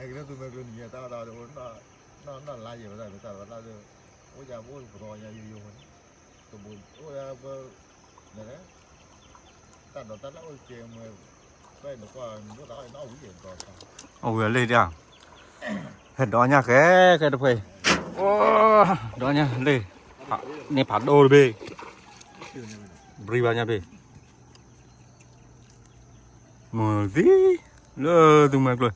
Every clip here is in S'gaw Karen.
ဟဲက့ၤလၢသူမွဲကျိနံၤ တၢ်လီၢ်တၢ်ဝဲဒၣ် နီၢ်လါယဲၢ်ဝဲဒၣ် ပတၢ်လီၢ်တၢ်လၢ အိၣ်ယၤပအိၣ်ပသီညါယိယိဝဲန့ၣ် တဘိအိၣ်ဒၣ်ပ တၢ်ဒိးတၢ်လၢအိၣ်ကဲမွဲ ဘၣ်နကွၢ်နဒိၣ်သးအီၣ်နအီၣ်ဝံၤယဲၢ်ဒီး အဝံၤအလံၢ်ဒၣ် ဟဲဒီးညၣ်ဃဲ ဃဲတဖှဲၣ်အံၤ ဒီးညၣ်လံၢ် န့ၢ်ဖးဒိၣ်တဘ့ၣ် ဘြံၤဘၣ်ညါဘ့ၣ် မုၢ်သံ လၢသူမွဲကျိ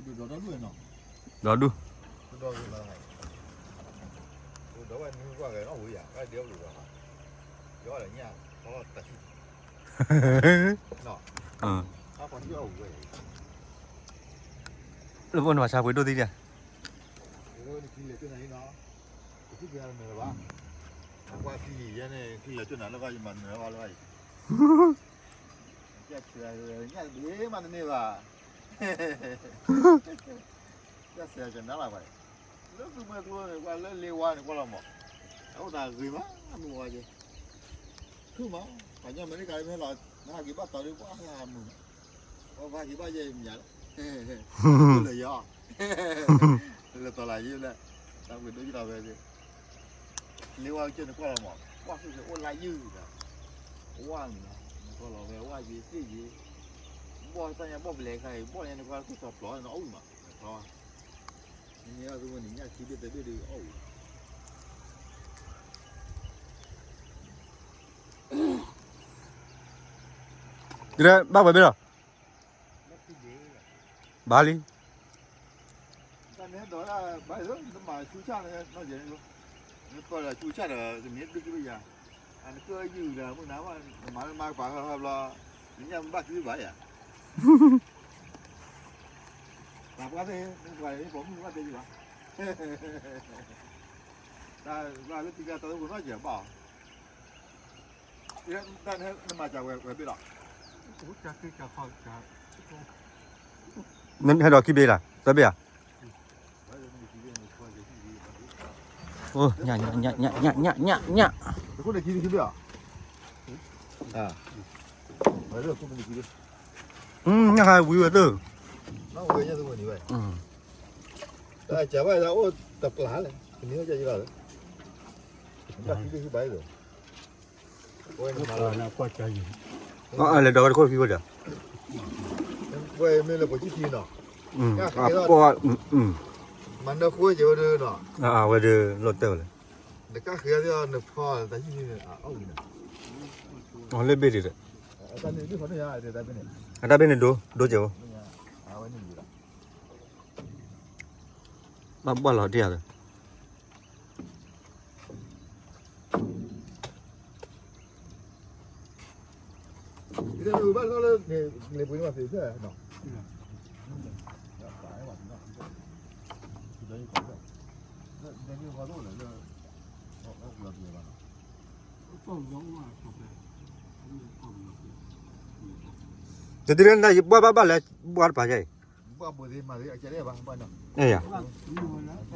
ဒီဒူၣ် လၢပနမၤဆါပှ့ၤဒိၣ်သံဒၣ် ညၣ်တဘ့ၣ်မးတန့ၢ်ဘၣ် ကစဲးကနါလၢ်ဘၣ် လၢသူမွဲကျိန့ၣ် ကွၢ်လၢလ့ဝါန့ၣ် ကွၢ်လီၤမး အအိၣ်သးဂ့ၤမး မုၢ်ဝါက့ ခုမး ပှၤညီမ့ၢ်တကးလၢမ့ၢ်လီၤ နဟးက့ၤဘၣ်တီၤဒ် ပှၤဟးမုာ်မး ပှၤဟးက့ၤဘၣ်ယဲၢ်မညါလၢ လၢယီၤ လၢတီၤလၢယံၤလၢ တၢ်ပှ့ၤဒိၣ်ယံၤလီၤဝဲ လ့ဝါကစဲးန့ၣ်ကွၢ်လီၤမး ကွၢ်ဆူၣ်ဆူၣ်အိၣ်လါယုၢ်ဒီး ဝါမး နကွၢ်လီၤဝဲ ဝါယံၤသ့ၣ်ယံၤ ဘီၣ်တၢ်ညါဘီၣ်ပလဲၤခါအံၤ ဘီၣ်ညါနကွၢ်လၢသူၣ်ထီၣ်ပျီၤန့ၣ် အီၣ်ဝံၤမး နထီၣ် နမ့ၢ်အီၣ်သူဝဲန့ၣ် ညၣ်ခံဘ့ၣ်သၢဘ့ၣ်ဒီးအီၣ်ဝံၤ တုၤလၢဘၣ်ပှဲၤဘ့ၣ်လီၤ ဘၣ်လံ တၢ်န့ၣ်ဒီး ဘၣ်လံ နမၤဆူၣ်ဆၣ်န့ၣ် နီၢ်ယဲၢ်န့ၣ်လီၤ နကီၢ်ဒီးဆူၣ်ဆၣ်ဒီး တမ့ၢ်ဒုးက့ၤဘၣ်ယၤ အနကၢၢ်ယုၢ်ဒီး မုၢ်နၤဘၣ် နမၤလၢမၤကပၤဟၢဟၢဘျီ နညၣ်မ့ၢ်ဘၣ်က့ၤဘၣ်ယၤ တၢ်ပှၢ်သ့ၣ် နပှၤအံၤပိာ်မုၣ်ဘၣ်တဲယဘၣ် တၢ်ဘၣ်လၢထံကါတၢ်အိၣ်ကနီၢ်ယဲၢ်ဘၣ်အီၤ တၢ်နမၤစၢ်ဝဲဝဲဘ့ၣ်လီၤ နဟဲဒီးခံဘ့ၣ်လၢ သၢဘ့ၣ်ဧါ အိ ညၣ် ညၣ် ညၣ် ညၣ် ညၣ် ညၣ် ညၣ် တခိၣ်န့ၣ်ခံဘ့ၣ်အီၤ ညၣ်ဟးဝံၤဝဲသၢ တၢ်စၢ်ဘၣ်အိၣ်တပျၢ်လဲၣ် တနံၤအိၣ်ကဲယလီၤလၢ တၢ်ခံဘ့ၣ်ခံဘ့ၣ်လၢ အလဲၤဒီးဝဲတခိၣ်ခံဝဲဒီး ဝဲမ့ၢ်လၢပှၤကံထံနီၤ အပီၢ် မၤနၢၤဃိကဲဝဲဒၣ်နီၤ အဝဲဒၣ်လီၤတဲာ်ဝဲလဲၣ် နကဃ့အီၤနဖီတၢ်ဟံၣ်န့ၣ် အီၣ်ဝံၤန့ၣ် အလၢဘ့ၣ်ဒ်လဲၣ် အတၢ်ဘ့ၣ်န့ၣ်ဒိ ဒိကဲဝဲ ဘၣ်ဘၣ်လီၤဒ်ယၤ တတုၤလၢ နယဘှၣ်ဘၣ်ဘၣ်လဲၣ် ဘှၣ်တပၤယဲအံၤ အဲယၤ နဘ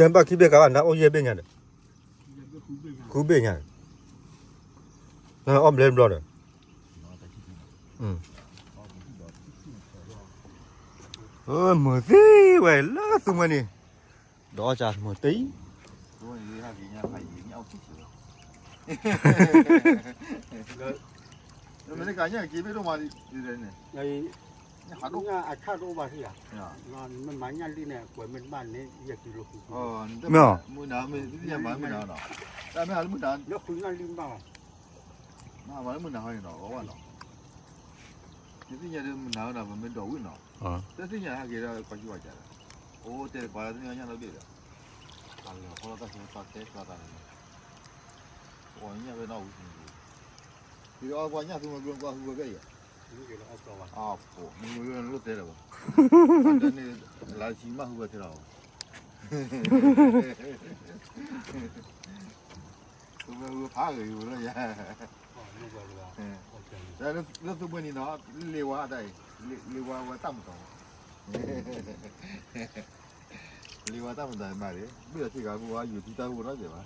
ၣ်ခံဘ့ၣ်ကးဘၣ် နအိၣ်ယဲၢ်ဘ့ၣ်ညါဒီး ဃုဘ့ၣ်ညါ နအီၣ်ဘျဲဘျီဒီး မုာ်သံဝဲလၢသူမွဲန့ၣ် ဒီးအီၣ်ကမုာ်တံ မ့ၢ်တကးညၣ်က့ၤဘ့ၣ်ဒိၣ်မးဒ်န့ၣ် ညၣ်အဆၣ်တအိၣ်ဘၣ်ထံၣ်ဧါ မ့ၢ်မၤညၣ်လံန့ၣ် ကွဲးမ့ၢ်တဘၣ်န့ၣ် ယဲၢ်ကံလိဃု မ့ၢ်မုၢ်နၤမ့ၢ်တသ့ၣ်ညါမၤမုၢ်နၤနီၤ တၢ်မ့ၢ်ဟးလၢမုၢ်နၤ လၢဃုညၣ်လံဘၣ် မ့ၢ်ဟးမၤလၢမုၢ်နၤဟီန့ၣ်နီၤ အီၣ်ဘၣ်နီၤ နသ့ၣ်ညါဒီးမုၢ်နၤဝဲနီၤ ပမ့ၢ်ဒိးဝံၤနီၤ တသ့ၣ်ညါဟးက့ၤဒီးကွၢ်ကံကွၢ်ကးဒီး အိၣ်တဲပှၤလၢတမ့ၢ်ညၣ်နီတဘ့ၣ်ဒီး တၢ်လၢအဖီလီၤတၢ်ဆၢတၢ်တဲကျါသးန့ၣ် ပှၤညၣ်ဖဲနီၣ်ဝံၤန့ၣ် ဒ်အီၣ်ပှၤညၣ်သူမွဲကျိကွၢ်ဟူဝဲဖဲအံၤ အဖိ မ့ၢ်လိၣ်တဲလၢၤဘၣ် အဒၢးန့ၣ် လါဆံမ့ၢ်ဟူဝဲထဲလီၤ သူမွဲဝဲဖးဂ့ၤဝဲလၢယၤ လၢသူမွဲနံၤနီၤ လ့ဝါတၢ်အံၤ လ့ဝါဝဲတၢ်မတီၤ လ့ဝါတၢ်မတီၤမးန့ၣ် ဘ့ၣ်ဒီးထံဂၤမုၢ်ဝါယူၤထံတၢ်အိၣ်နီတစဲးဘၣ်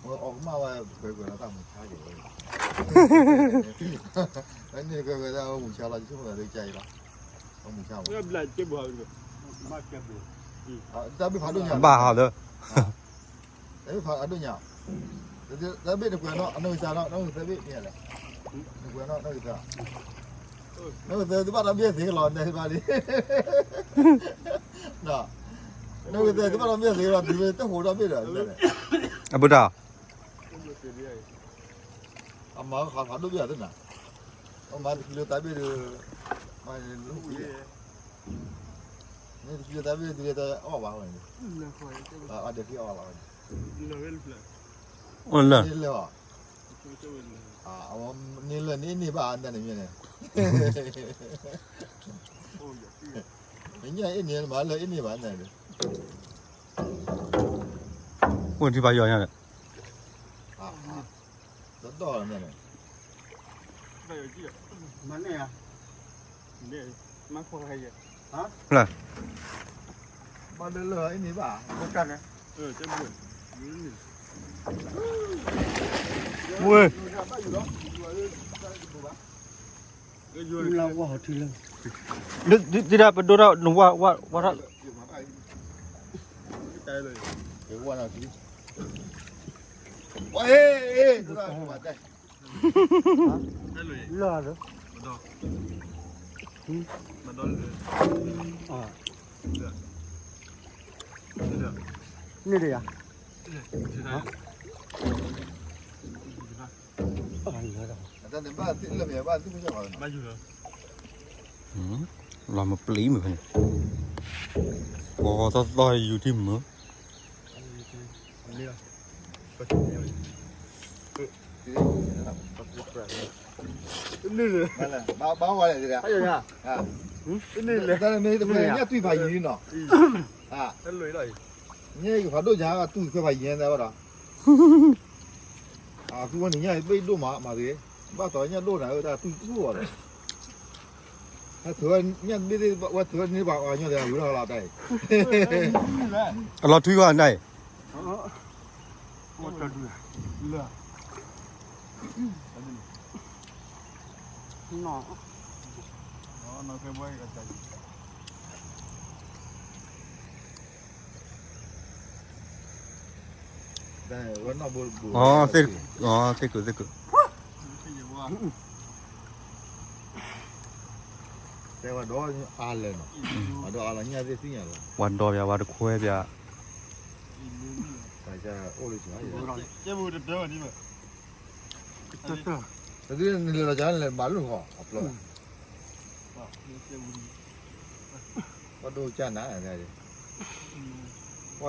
အီၣ်ကမၣ်ဝဲ ကွဲးကွဲးလီၤတၢ်မူၤဆါက့ၤဝဲ, အန့ၣ်ကွဲးကွဲးတၢ်မူၤဆါလီၤ ယဆိကမိၣ်သးလၢကၢ်အံၤလီၤ, မူၤဆါမး, တၢ်ဘ့ၣ်ဖးဒိၣ်ညါ, ဘၣ်ဟးလၢ တၢ်ဘ့ၣ်ဖးဒိၣ်ညါ, တၢ်ဘ့ၣ်နကွဲးနီၣ် အနီၢ်ဂံၢ်သၢနီၣ် နီၢ်ဂံၢ်သၢဘ့ၣ်မ့ၢ်လဲၣ်, နကွဲးနီၣ် နီၢ်ဂံၢ်သၢ, နီၢ်ဂံၢ်သၢ သုဘၣ်ဒီးဘ့ၣ်သ့ကလီၤ နဲဘၣ်လံ နီၢ်ဂံၢ်သၢ သုဘၣ်ဒီးဘ့ၣ်သ့ကလီၤ တုၤလၢတၢ်ဟိးဒီးဘ့ၣ်ဒီး အဘုတၢ် အမၤဃးဖးဒိၣ်ဘ့ၣ်အသနၤ, အမၤတချံလၢတၢ်ဘ့ၣ်ဒီး, မၤန့ၣ်လၢဟူး, မ့ၢ်တချံလၢတၢ်ဘ့ၣ်ဒီး တအီၣ်ဘၣ်ဝဲန့ၣ်, အဒဲးခံအီၣ်ဘၣ်ဝဲန့ၣ်, အိၣ်လၢ, န့ၣ်လၢ, န့ၣ်လၢန့ၣ်အ့ၣ်န့ၢ်ဘၣ်နၤန့ၣ်မ့ၢ်န့ၣ်, မ့ၢ်ညၣ်အ့ၣ်န့ၢ်မၤလၢအ့ၣ်န့ၢ်ဘၣ်နၤန့ၣ်, အိၣ်ထံဘၣ်ယီၤညါန့ၣ် တဒီၣ်န့ၣ်, မၤန့ၢ်ဧါ, မၤခွါယဲ, ဘၣ်လၢလၢအံၤန့ၣ်ဘၣ်, ဝဲ, ဒ်ဒၣ်ပဒိၣ်ထီၣ်နဝါဝါဝါထီၣ်, လၢ, န့ၣ်ဒီးယၤ, လီၤမပျံၤမ့ၢ်ဖဲန့ၣ်, ပှၤသီသီယူၤထံမုၢ်, ဘၣ်ဝဲလဲၣ်, ညၣ်ကဖးဒိၣ်ညါ တူၢ်ခွဲးဖးယံၤဘၣ်ဒီး, အဃိဝဲန့ၣ် ညၣ်ဘ့ၣ်ဒိၣ်မး မၤသ့, ဘၣ်သိးညၣ်ဒိၣ်နၤ တၢ်တူၢ်တူၢ်အီၤဒီး, ဝဲထုးဝဲညၣ်ဘ့ၣ်သ့ၣ် ဝဲထုးဝဲန့ၢ်ပှၤအီၤညီဒဲး ဝံၤထီၣ်လီၤတၢ်အံၤ, အလီၤထွံကွၢ်နၤအံၤ သ့ၣ်ကူသ့ၣ်ကူ, တဲဝဲဒီးအါလဲၣ်နီၤ, ဝဲဒီးအါလီၤညၣ်သ့ၣ်သ့ၣ်ညါလီၤ, ဝဲဒီးပၠး ဝဲတခွဲပၠး, အိၣ်လၢ နလဲၤလီၤကၢ်န့ၣ် လဲၤမၤလိၣ်ဃီ အဖျိ, ဘၣ်ဒိကၢ်နၤ, ပှၤတၢ်အံၤ ပှၤ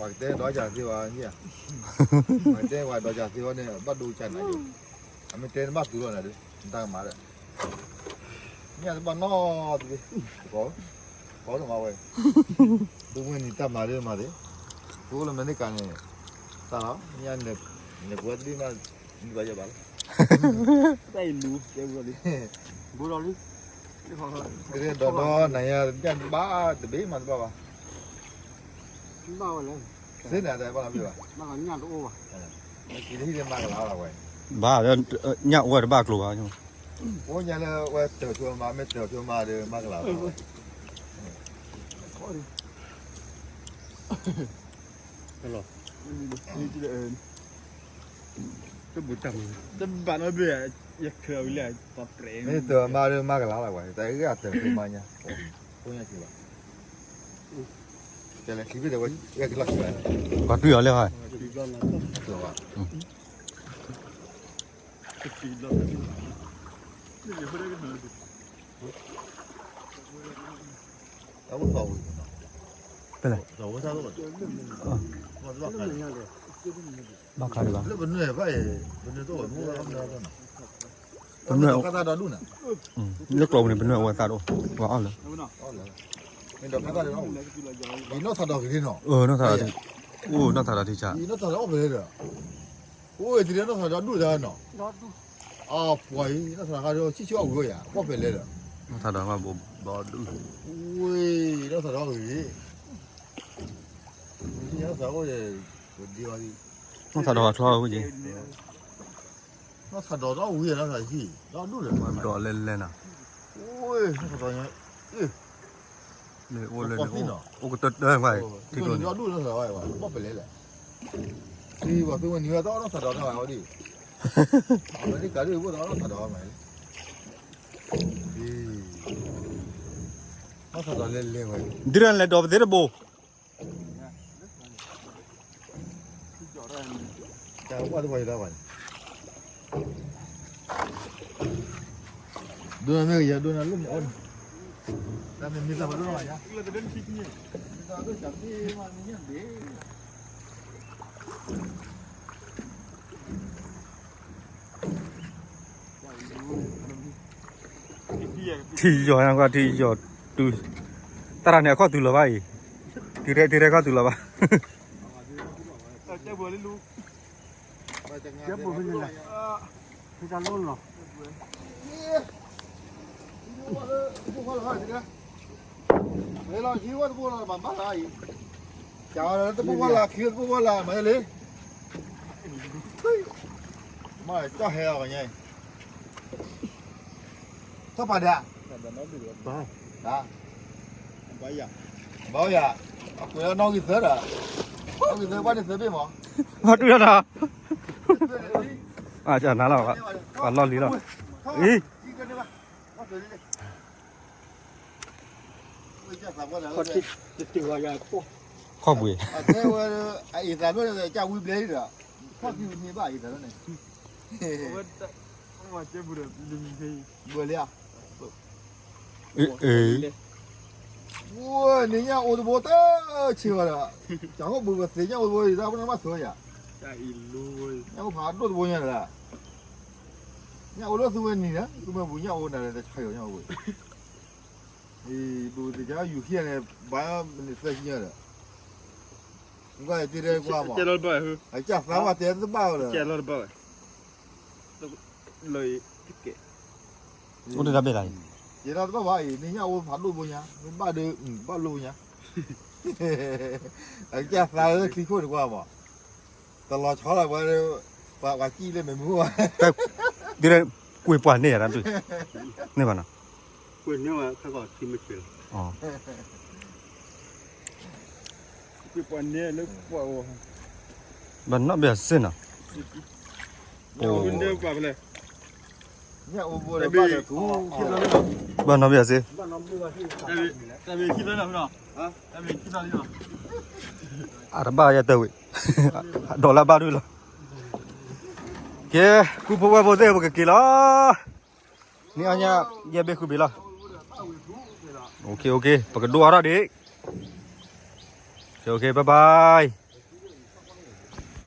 ကတဲဒီးကၢ်သ့ဝဲ, ပှၤကတဲပှၤဒီးကၢ်သ့ဝဲန့ၣ် ဘၣ်ဒိကၢ်နၤယိ, အမ့ၢ်တဲနဘၣ်သူလီၤနၤဒီး နတၢ်ကမၤဒီး ညၣ်တဘၣ်နီတဘ့ၣ်, ကိးဒိၣ်မးဝဲ, ဒိၣ်မွဲၢ်နံၤတၢ်မၤဒ်မၤသ့, ပအိၣ်လၢအမဲရကၤန့ၣ်, တၢ်လီၤ ညၣ်န့ၣ်ပဝဲတဘ့ၣ်မး, နဘၣ်ယဲဘၣ်လီၤ, တၢ်အံၤလူၤ, ဘိလီၤလံ, ဒီးဒီးနၤညါ ညၣ်တဘၣ်တဘ့ၣ်မးတဘၣ်ဘၣ်, ဘၣ်ဝဲလဲၣ်, သ့န့ၣ်တဘၣ်လီၤဘၣ်, မၤကလၤတအိၣ်ဘၣ်, မ့ၢ်က့ၤတဟံၣ်လၢမၤကလၤလီၤဝဲ, ဘၣ်, ညၣ်အိၣ်ဝဲတဘၣ်ကျိၤဘၣ် အိၣ်ညါလၢဝဲတၢ်ဆိမး မ့ၢ်တၢ်ဆိမးဒီးမၤကလၤလီၤ, တဘၣ်နီတဘ့ၣ်, ယခဲအံၤလဲၣ်, မ့ၢ်တၢ်မၤဒီးမၤကလၤလီၤဝဲ, တၢ်အဂ့ၢ်အတၢ်ဆိမးညါ, ဖိညါက့ၤဘၣ်, တဲလဲၤခံဘ့ၣ်ဒီးဝဲ, က့ၤလီၤခံဘၣ်, ပှၤတွံၢ်အီၤလဲၣ်, ဖဲလဲၣ်, ဘၣ်ခါဒံးဘၣ်, ပနွဲၣ်, လၢကျိာ်ပူၤန့ၣ် ပနွဲၣ်အဝဲသးတအိၣ်, ပှၤအီၣ်လၢ, အနီၢ်သးဒီး, အိၣ်နီၢ်သးဒီးထံဆး, အိၣ်တ့ၢ်နီၢ်သးဒီးအီၣ်ဖဲလဲၣ်ဒီး, အိၣ်တ့ၢ်နီၢ်သးဒီးဒူၣ်သးနီၤ, အပှၤအံၤ နီၢ်သးဒီးဆံၣ်ဆံၣ်အီၣ်ဂ့ၤယၤ အီၣ်ဖဲလဲၣ်ဒီး, နီၢ်သးဒီးဘၣ်ဘိးဘီဒူၣ်, ဝ့ၢ် နီၢ်သးဒီးဂ့ၤ, နီၢ်သးအိၣ်ဒီး, ပဒ့အီၤ, နီၢ်သးဒီးချီဝဲက့ၤ, နီၢ်သးဒီးဒီးဝံၤနီၢ်သးဟံၣ် ဒီဒူၣ်လဲၣ်, ဒီးလဲၤလဲၤနီၤ, အိၣ် နီၢ်သးဒီးညါ, မ့ၢ်အိၣ်လၢန့ၣ် အိၣ်ကတၢၢ်တၢၢ်ဘၣ်, ထံကျိန့ၣ် ဒီဒူၣ်လၢသးဝဲ ဘၣ်ပလဲၤလဲၣ်, သံဝဲသ့ၣ်ဝဲနံၤဝဲတၢ်နီၢ်သးဒီးတၢ်ဝဲဒၣ်, အဝဲဒၣ်ကးဒုၣ်အိၣ်ဒီးနီၢ်သးဒီးမး, နီၢ်သးဒီးလဲၤလဲၤဝဲ, ဒ်လဲၣ်ဒီးပသ့တဘိ တၢ်ပှၢ်တပှၢ်ယတၢ်ဘၣ်န့ၣ်, ဒိၣ်နၤမ့ၢ်ကယၤဒိၣ်နၤလၢမ့ၢ်အီၣ်န့ၣ်, တၢ်မ့ၢ်မ့ၢ်သးပှၢ်ဒိၣ်နၤဘၣ်ယါ, မ့ၢ်သးဒိၣ်စၢ်မ့ၢ်မ့ၢ်ညါဘ့ၣ် ထံယီၤနကွၢ် ထံယီၤတုၤ, တၢ်တၢ်န့ၣ်အခီၣ်တုၤလီၤဘၣ်အံၤ, တုၤရဲတုၤရဲခီၣ်တုၤလီၤဘၣ်, ကဲဘိဖဲန့ၣ်လဲၣ်, ဖဲတၢ်လိၣ်လီၤ, ဝဲလီၤခံဝဲတဘိလီၤ မၤဘၣ်လၢအံၤ, ကတဘိဝဲလၢခံတဘိဝဲလၢမၤလံ, မ့ၢ်တၢ်ဟဲအီၤကညါ ထီၣ်ပာ်ဒၣ်, ဘၣ်ယၤ, အကွဲးနီၣ်ဂံၢ်သၢဒီး, နီၣ်ဂံၢ်သၢဘၣ်န့ၣ်သၢဘ့ၣ်မး, မၤတူၢ်လီၤနီၤ, အနၤလီၤ, ပှၤလီၢ်လံလီၤ, အံၤ ခီၣ်ပှ့ၤ, အသဲဝဲ, အအံၤသးဘျီဒီး ကဝံဘျဲဒီး, ခီၣ်ခံဝံန့ၢ်ဘၣ်အံၤသးဘျီန့ၣ်, ဘၣ်လံဧါ, အ့ အ့ ဝဲန့ၣ်ညၣ်အိၣ်တဘိတဆံးဘၣ်ဒီး, ကၢ်ဟိၣ်ဘုပသ့ၣ်ညၣ်အိၣ်တဘိအံၤ တၢ်ပနၢ်ဘၣ်သၢယၤ, ညၣ်အိၣ်ဖးဒိၣ်တဘိညါဒီး, ညၣ်အိၣ်လၢသူဝဲနံၤဒီး သူမ့ၢ်ဘူးညၣ်အိၣ်နၤဒီး တဆါယီၤညၣ်အိၣ်ဝဲ အံၤဘုသ့ၣ်ညါယူၤခံဂၤန့ၣ် ဘၣ်မနုၤသၢဆံညါဒီး, ကွၢ်တ့တဲကွၢ်မး, အကၢ်သးဘၣ်တဲတဘၣ်ဝဲဒီး, အိၣ်တ့ၢ်တၢ်ဘ့ၣ်လၢအံၤ, ယဲဒၣ်တဘၣ်ဘၣ်အံၤ မ့ၢ်ညၣ်အိၣ်ဖးဒိၣ်ဘိညါ မ့ၢ်ဘၣ်ဒီး ဘၣ်လိၣ်ညါ, အကၢ်သးလၢချံခိၣ်တကွၢ်မး, တလီၤဆီလီၤဝဲ, ပှၤကံၣ်လၢမ့ၢ်မုၢ်ဘၣ်, ဒ်လဲၣ်, ကွံာ်ပှၤန့ၢ်ယၤတၢ်ဒုး, န့ၢ်ဘၣ်နီၤ, ကွံာ်န့ၢ်ဝဲခါကီးထံမ့ၢ်ဆ့လီၤ, ကွံာ်ပှၤန့ၢ်လၢပှၤအီၤ, ဘၣ်နီၣ်ဘၣ်စ့ၢ်နီၤ, အိၣ်, ဘၣ်နီၣ်ဘၣ်စ့ၢ်, တၢ်ဘ့ၣ်ခံသၢနီၤ, တၢ်ဘ့ၣ်ခံသၢနီၤ, အတဘၣ်ယတၢ်ဝံၤ, ဒီးလၢဘၣ်ဒုလီၤ, ကဲ, ကူဖိဝဲၢ်ဖိသ့ၣ် ပကက့ၤလီၤ, န့ၢ်အီၣ်ညၣ် ယဲၢ်ဘ့ၣ်ဃုဘ့ၣ်လီၤ, ပကဒိအီၣ်ထီၣ်ဒံး, ဘၣ်ဘၣ်